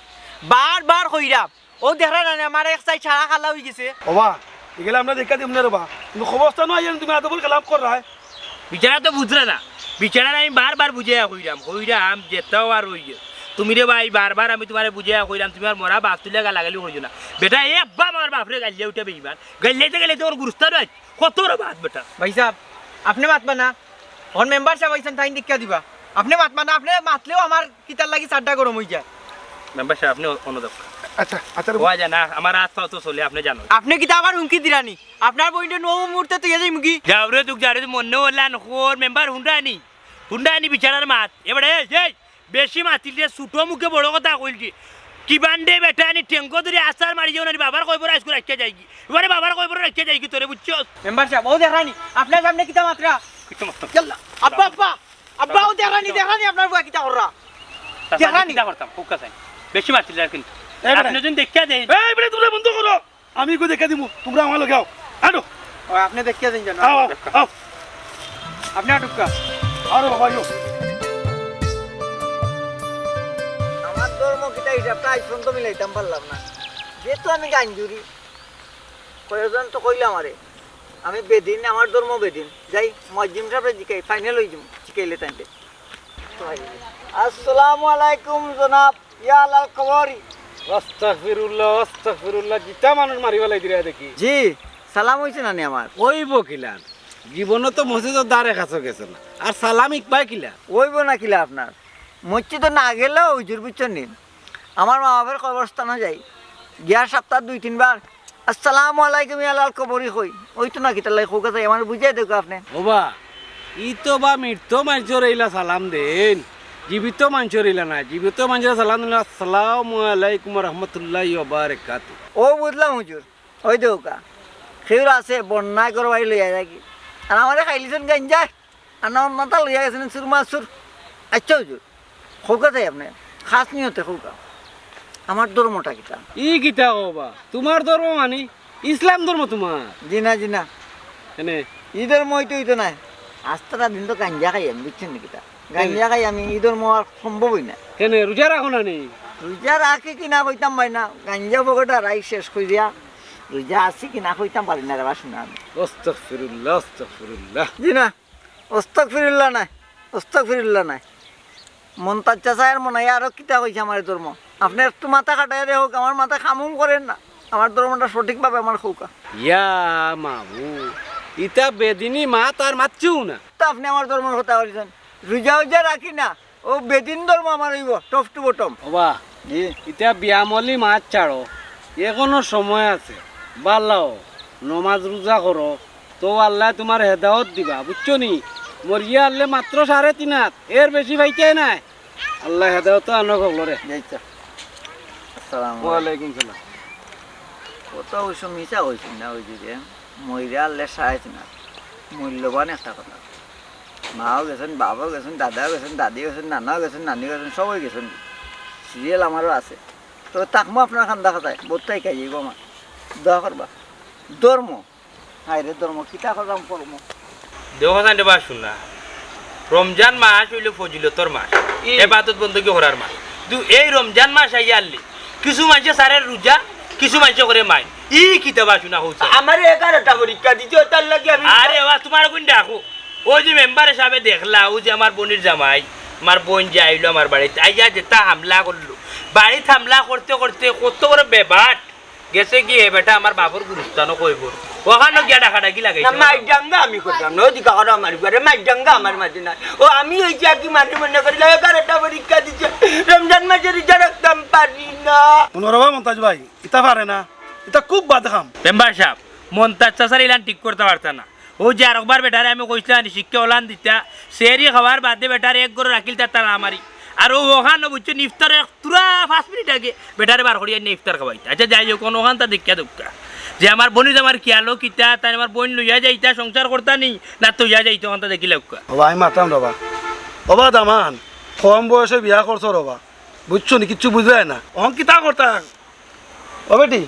বারবার কইরাম, অউ দেখরায় না নি, আমার এক সাইড সারা কালা অইগেছে। ওবা, ইগুলা আমরা দেখিয়া দিমু নে রেবা। কিন্তু কবরস্থানো আইয়া তুমি আদবর খেলাফ কররায়। বেচারা তো বুঝরা না। বেচারারে আমি বারবার বুঝাইয়া কইরাম, কইরাম, যেতাও আর অইগেছে। তুমি রেবা, বারবার আমি তুমারে বুঝাইয়া কইরাম, তুমি আর মরা বাপ তুলিয়া গালাগালি করিও না। বেটা, এ আব্বা আমার বাফরে গাইল্লাইয়া উঠে বেইমান। গাইল্লাইতে গাইল্লাইতে অখন গুরুস্থানো আইছ। কত বড় বাত বেটা। ভাইসাব, আপনে মাতবা না। অখন মেম্বার সাব আইছইন, তাইন দেখিয়া দিবা। আপনে মাতবা না, আপনে মাতলেও আমার কিতার লাগি সারটা গরম অইযায়। মেম্বার সাব, আপনে অনো যাউক্কা। আচ্ছা, আচ্ছা রে। অয় যায় না, আমার আত পাও তো চলে, আপনে জানইন। আপনে কিতা আবার হুমকি দিরা নি? আপনার বইনরে নু মুহূর্তে থইয়া যাইমুগি। যাও রে, তুক যাও রে, তুই মনে অইলা নখর, মেম্বার হুনরা নি? হুনরা নি বেচারার মাত? এবারে এই, এই, বেশি মাতিলে ছোট মুখে বড় কথা কইলছি। কিবান্দে বেটা নি ঠেঙ্গো ধরি আছাড় মারি যাও না নি, বাবার কবর আইজকু রাখিয়া যাইগি। এবারে বাবার কবর রাখিয়া যাইগি তোরে, বুঝছস? মেম্বার সাব, অউ দেখরা নি, আপনার সামনে কিতা মাতরা? কিতা মাতরা? ইয়াল্লা, আব্বা, আব্বা, আব্বা, অউ দেখরা নি, দেখরা নি আপনার ফুয়া কিতা কররা। চাচা, দেখরা আমি নি। কিতা করতাম? কউক্কা চাইন। বেশি মাতিলে আর কিন্তু। এই বেটা। আপনে যদি দেখিয়া দেইন। এই বেটা, তুমরা বন্ধ করো। আমি ইগু দেখিয়া দিমু, তুমরা আমার লগে আও। আটো। ও, আপনে দেখিয়া দেইন জানো। আও, আও, আও। আপনে আটুক্কা। আরে বাবা, ইয়ো। আমার ধর্ম কিতা হিসাবটা আইজ পর্যন্ত মিলাইতাম পারলাম না। যেহেতু আমি গাঞ্জুরি, কয়েকজন তো কইলা আমারে, আমি বেদিন, আমার ধর্ম বেদিন। যাই, মুয়াজ্জিম সাবরে জিকাই, ফাইনাল অইযিমু, জিকাইলে তাইলে। আসসালামু আলাইকুম জনাব, ইয়া আলাল কবরি। আস্তাগফিরুল্লাহ, আস্তাগফিরুল্লাহ, কিতা মানুষ মারি ফালাই দিরা দেখি। জি, সালাম অইছে না নি আমার? অইবো কিলান? জীবনো তো মসজিদর দ্বারে কাছে গেছো না, আর সালাম ইকবায় কিলা? অইবো না কিলা আপনার? মসজিদো না গেলেও হুজুর বুঝছইন নি, আমার মা বাপর কবরস্থানো যাই, গিয়া সপ্তাহ দুই তিনবার আসসালামু আলাইকুম ইয়া আলাল কবরি কই, অইতো না কিতার লাগি কউক্কা চাই, আমারে বুঝাই দেউক্কা আপনে। ওবা, ই তো বা মৃত মানষরে ইলা সালাম দেইন, জীবিত মানষরে ইলা নায়, জীবিত মানষরে সালাম দিলে আসসালামু আলাইকুম ওয়া রাহমাতুল্লাহি ওয়া বারাকাতু। অউ বুঝলাম হুজুর, অউ দেউক্কা, কেউর আছে বন্যায় ঘরবাড়ি লইয়া যায়গি, আর আমারে খাইলিছইন গাঞ্জা। আর না, মাথা লইয়া গেছইন চুরমাচুর। আচ্ছা হুজুর, কউক্কা চাই আপনে, খাস নিয়তে কউক্কা। আমার ধর্মটা কিতা? ই কিতা কও বা? তুমার ধর্ম মানি? ইসলাম ধর্ম তুমার? জি না, জি না। কেনে? ই ধর্ম অইতো অইতো নায়। আস্তারা দিন তো গাঞ্জা খাই আমি, বুঝছইন নি কিতা? গাঞ্জা খাই আমি, ই ধর্ম আর সম্ভবই নায়। কেনে? রোজা রাখো না নি? রোজা রাখি কি না কইতাম পারি না, গাঞ্জা পকেটো হারাই শেষ করিয়া রোজা আছি কি না কইতাম পারি না রে বা সোনা আমি। আস্তাগফিরুল্লাহ, আস্তাগফিরুল্লাহ। জি না। আস্তাগফিরুল্লাহ নায়, আস্তাগফিরুল্লাহ নায়। মন্তাজ চাচায় আর মনে অয় আরো কিতা কইছে আমার ধর্ম। আপনে একটু মাথা খাটাইয়া দেখউক, আমার মাথায় কামউ করের না। আমার ধর্মটা সঠিকভাবে আমারে কউক্কা। ইয়া মাবুদ, ইতা বেদিনী মাত আর মাতছেউ না। তে আপনে আমার ধর্মর কথা কইছইন। রোজা উজা রাখি না, অউ বেদিন ধর্ম আমার অইবো, top to bottom। ওবা, জি। ইতা বিয়ামলি মাত ছাড়ো, এখনো সময় আছে। বালা অও, নমাজ রোজা করো, তো আল্লায় তুমার হেদায়ত দিবা, বুঝছো নি? মরিয়া হারলে মাত্র সাড়ে তিন আত, এর বেশি পাইতায় নায়। আল্লায় হেদায়ত আনউক হকলরে। জি, আচ্ছা। আসসালামু আলাইকুম। ওয়ালাইকুম সালাম। অত অবশ্য মিছা কইছইন না, অউ যে মরিয়া হারলে সাড়ে তিন আত, মূল্যবান একটা কথা। মাও গেছইন, বাবাও গেছইন, দাদাও গেছইন, দাদিও গেছইন, নানাও গেছইন, নানিও গেছইন, সবই গেছইন। সিরিয়াল আমারও আছে। তবে থাকমু আপনার কান্দা কাদায়, বউত থাকি যাইবো আমার। দোয়া করবা। ধর্ম। হায় রে ধর্ম, কিতা করলাম কর্ম। দেখো চাইন রে বা সোনা, রমজান মাস অইলো ফজিলতর মাস, ই। এবাদত বন্দেগি করার মাস। কিন্তু এই রমজান মাস আইয়া হারলে কিছু মানষে ছাড়ের রোজা, কিছু মানষে করে মাইন। ই কিতা বা সোনা কও চাইন? আমারে এগারোটা পরীক্ষা দিছে, অতার লাগি আমি আরে বা তুমার কুন ডাকো? অউ যে মেম্বার সাবে দেখলা, অউ যে আমার বইনর জামাই, আমার বইন যে আইলো আমার বাড়িত, আইয়া যেতা হামলা করলো, বাড়িত হামলা করতে করতে কত বড় বেবাট, গেছেগি হে বেটা আমার বাপর গুরুস্থানো কইবর। অখানো গিয়া ডাকাডাকি লাগাইছে। না, মাইর ডাঙ্গা আমি করতাম না, অউ দিকা করো আমার উপরে, মাইর ডাঙ্গা আমার মাঝে নাই। ও আমি অউ যে আর কি মানে মনে করি, এগারোটা পরীক্ষা দিছে, রমজান মাসে রোজা রাখতাম পারি না। হুনো রে বা মন্তাজ ভাই, ইতা পারে না, ইতা খুব বাদ কাম। মেম্বার সাব, মন্তাজ চাচারে ইলান ঠিক করতা পারতা না। অউ যে আরকবার বেটারে আমি কইছলাম নি শিক্ষা অলান দিতা, সেহরি খাওয়ার বাদে বেটারে এক ঘরো রাখিলতা তারা আমারি। আর অউ অখানো বুঝছো নি, ইফতার এক তুরা পাঁচ মিনিট আগে বেটারে বার করিয়া আনিয়া ইফতার খাওয়াইতা। আচ্ছা, যাই হউক, অখানটা দেখিয়া দেউক্কা যে আমার বইনর জামাইর খিয়ালো কিতা, তাইন আমার বইন লইয়া যাইতা সংসার করতা নি, না থইয়া যাইতা, অখানটা দেখিলাউক্কা। ওবা, আমি মাতরাম রেবা। ওবা দামান, কম বয়সে বিয়া করছো রেবা, বুঝছো নি, কিচ্ছু বুঝরায় না। অখন কিতা করতা? ও বেটি,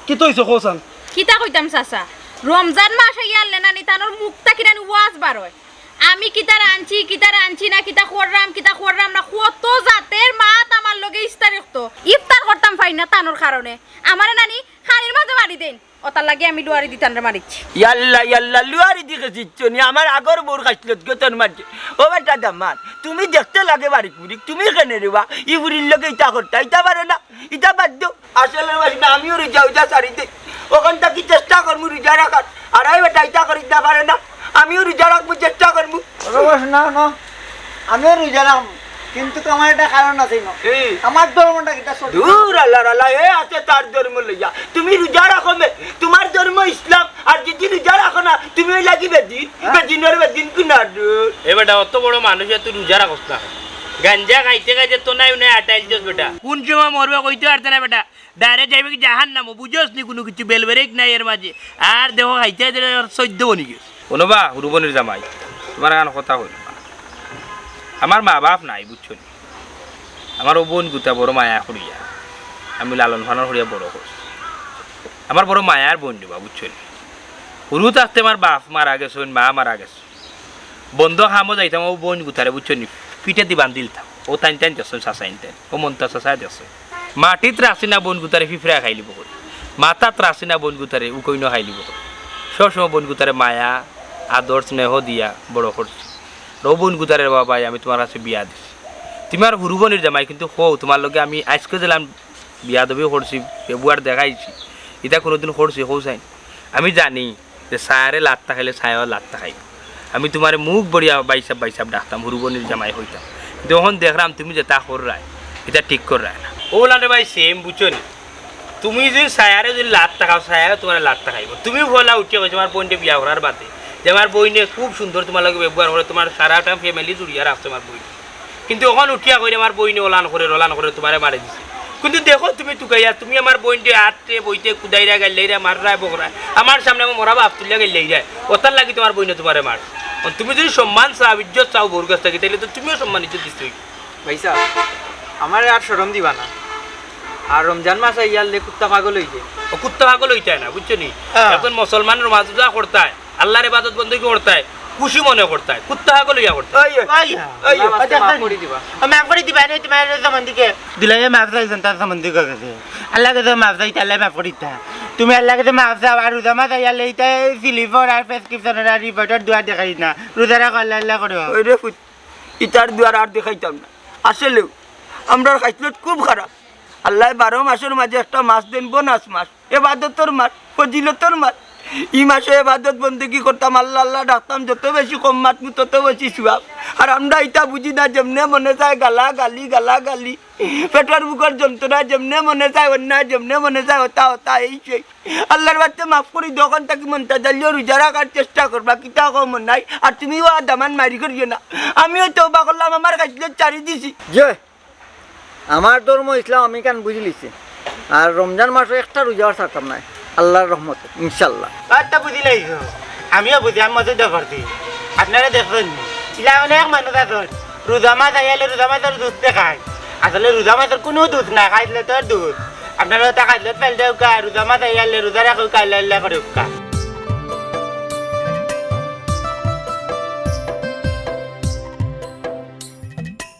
কিতা অইছে কও চাইন? কিতা কইতাম চাচা, রমজান মাস আইয়া আরলে নানি তানর মুখ থাকি নানি ওয়াজ বার অয়। আমি কিতা রানছি, কিতা রানছি না, কিতা কররাম, কিতা কররাম না, কত জাতের মাত আমার লগে ইস্তারিখতো। ইফতার করতাম পারি না তানর কারণে। আমারে নানি খানির মাঝে মারি দেইন। অতার লাগি আমি লুয়ারি দি তানরে মারিছি। ইয়াল্লা, ইয়াল্লা, লুয়ারি দি খেছিচ্ছ নি? আমার আগর বউর খাইছলত গো তোর মাঝে। ও বেটা দামান, তুমি দেখতে লাগে বারিক বুরিক, তুমি কেনে রেবা? ই ফুরির লগে ইতা করতা, ইতা পারে না, ইতা বাদ দেও। আসলে বাসি না, আমিও রোজা উজা ছাড়ি দেই। অখন থাকি চেষ্টা করমু রোজা রাখার। আর এই বেটা ইতা করিস না, পারে না, আমিও রোজা রাখমু, চেষ্টা করমু। ওরে বাস, না, না, আমিও রোজা রাখমু, কিন্তু আমার একটা কারণ আছে না। কি? আমার ধর্মটা কিতা সঠিক? দূর, আল্লাহর আল্লাহ, এ আছে তার ধর্ম লইয়া। তুমি রোজা রাখো মে, তোমার ধর্ম ইসলাম, আর যদি রোজা রাখো না, তুমি অইলা কি বেদিন? হ্যাঁ? বেদিনর বেদিন কুনার? এ বেটা, অত বড় মানুষ, তুই রোজা রাখস না। গাঞ্জা খাইতে খাইতে তো নাই, নাই আটাইল দিস বেটা। কোন সময় মরবে কইতে পারতে না বেটা। Direct যাইবে কি জাহান্নামো, বুঝোস নি কুনু কিচ্ছু, বেল ব্রেক নাই এর মাঝে। আর দেখো খাইতে খাইতে চৈদ্দ বনি গেছে। হুনো বা, হুরু বইনর জামাই, তোমার এখান কথা কইল। আমার মা বাপ নাই, বুঝছো নি? আমার অউ বইন গুতা বড় মায়া করিয়া, আমি লালন পালন করিয়া বড় করছি। আমার বড় মায়ার বইন দিবা, বুঝছো নি? হুরু থাকতে আমার বাপ মারা গেছইন, মা মারা গেছইন। বন্দ কামো যাইতাম, অউ বইন গুতারে, বুঝছো নি? পিঠেদি বান্ধিলতাম। অউ তাইন তাইন দেখছইন, চাচাইন তাইন। অউ মন্তা চাচায় দেখছইন। মাটিত রাখছি না বইন গুতারে, ফিফড়ায় খাইলিবো করি। মাথাত রাখছি না বইন গুতারে, উকইনো খাইলিবো করি। সব সময় বইন গুতারে মায়া, আদর, স্নেহ দিয়া বড় করছি। অউ বইন গুতারে বাবাই আমি তোমার কাছে বিয়া দিছি। তুমি আমার হুরু বইনর জামাই, কিন্তু কও, তোমার লগে আমি আইজকে যেলান বিয়াদবি করছি, ব্যবহার দেখাইছি, ইতা কুনুদিন করছি, কও চাইন? আমি জানি যে ছায়ারে লাত্তা খাইলে ছায়াও লাত্তা খাইবো। আমি তোমারে মুখ ভরিয়া ভাইসাব, ভাইসাব ডাকতাম, হুরু বইনর জামাই কইতাম। কিন্তু অখন দেখরাম তুমি যেতা কররায়, ইতা ঠিক কররায় না। অউলান রে ভাই, same, বুঝছো নি? তুমি যদি ছায়ারে যদি লাত্তা খাও, ছায়াও তোমারে লাত্তা খাইবো। তুমি পয়লা উঠিয়া কইছো আমার বইনরে বিয়া করার বাদে যে আমার বইনে খুব সুন্দর তোমার লগে ব্যবহার করে, তোমার সারাটা family জুড়িয়া রাখছে আমার বইন। কিন্তু অখন উঠিয়া কইরে আমার বইনে অলান করের, অলান করের, তোমারে মারি দিছে। কিন্তু দেখো তুমি তুকাইয়া, তুমি আমার বইনরে আটতে বইতে কুদাইরা গাইল্লাইরা মাররায় বকরায়, আমার সামনে আমার মরা বাপ তুলিয়া গাইল্লাইরায়, অতার লাগি তোমার বইনে তোমারে মারছে। অখন তুমি যদি সম্মান চাও, ইজ্জত চাও বউর কাছ থাকি, তাইলে তো তুমিও সম্মান ইজ্জত দিতে অইবো। ভাইসাব, আমারে আর শরম দিবা না। আর রমজান মাস আইয়া আরলে কুত্তা পাগল অইযায়। ও কুত্তা পাগল অইতায় না, বুঝছো নি? হ্যাঁ। একজন মুসলমান নমাজ রোজা করতায়, আল্লাহর ইবাদত বন্দেগি করতায়, খুশি মনে করতায়, কুত্তা পাগল অইয়া করতায়। ওই, ওই, ওই, আল্লাহ ওই, মাফ করি দিবা। ও মাফ করি দিবা, আমি তোমার সম্বন্ধীকে। দুলাভাই মাফ চাইছইন তার সম্বন্ধীর কাছে। আল্লাহর কাছে মাফ চাইতা, আল্লায় মাফ করি দিতা। তুমি আল্লাহর কাছে মাফ চাও, আর রোজা মাস আইয়া আরলে ইতা সিলিফর আর প্রেসক্রিপশনর আর রিপোর্টর দুয়ার দেখাইছ না। রোজা রাখো, আল্লাহ আল্লাহ করো। ওই রে পুত, ইতার দুয়ার আর দেখাইতাম না। আসলেউ, আমরার খাইছলত খুব খারাপ। আল্লায় বারো মাসর মাঝে একটা মাস দেইন, বোনাস মাস, এবাদতর মাস, ফজিলতর মাস। ই মাসো এবাদত বন্দেগি করতাম, আল্লাহ আল্লাহ ডাকতাম, যত বেশি কম মাতমু তত বেশি সওয়াব। আর আমরা ইতা বুঝি না, যেমনে মনে চায় গালাগালি, গালাগালি, পেটর ভুকর যন্ত্রণা, যেমনে মনে চায় অন্যায়, যেমনে মনে চায় অতা, অতা, এই সেই। আল্লাহর বাস্তে মাফ করি দেও, অখন থাকি মনটা জালিও রোজা রাখার চেষ্টা করবা, কিতা কও মনাই। আর তুমিও আর দামান মারি করিও না। আমিও তওবা করলাম, আমার খাইছলত ছাড়ি দিছি। যে আমার ধর্ম ইসলাম, আমি কান বুঝিলিছি। আর রমজান মাসো একটা রোজা আর ছাড়তাম নায়, আল্লাহর রহমতে, ইনশাআল্লাহ। আচ্ছা, বুঝিলাইছো, আমিও বুঝি, আমি মসজিদে পড়ছি। আপনারা দেখছইন নি? ইলা অনেক মানুষ আছইন, রোজা মাস আইলে রোজা মাসর দুধ তে খায়। আসলে রোজা মাসর কুনু দুধ নাই, খাইছলতর দুধ। আপনারা অতা খাইছলত ফালাই দেউক্কা, রোজা মাস আইলে রোজা রাখউক্কা, আল্লাহ আল্লাহ করউক্কা।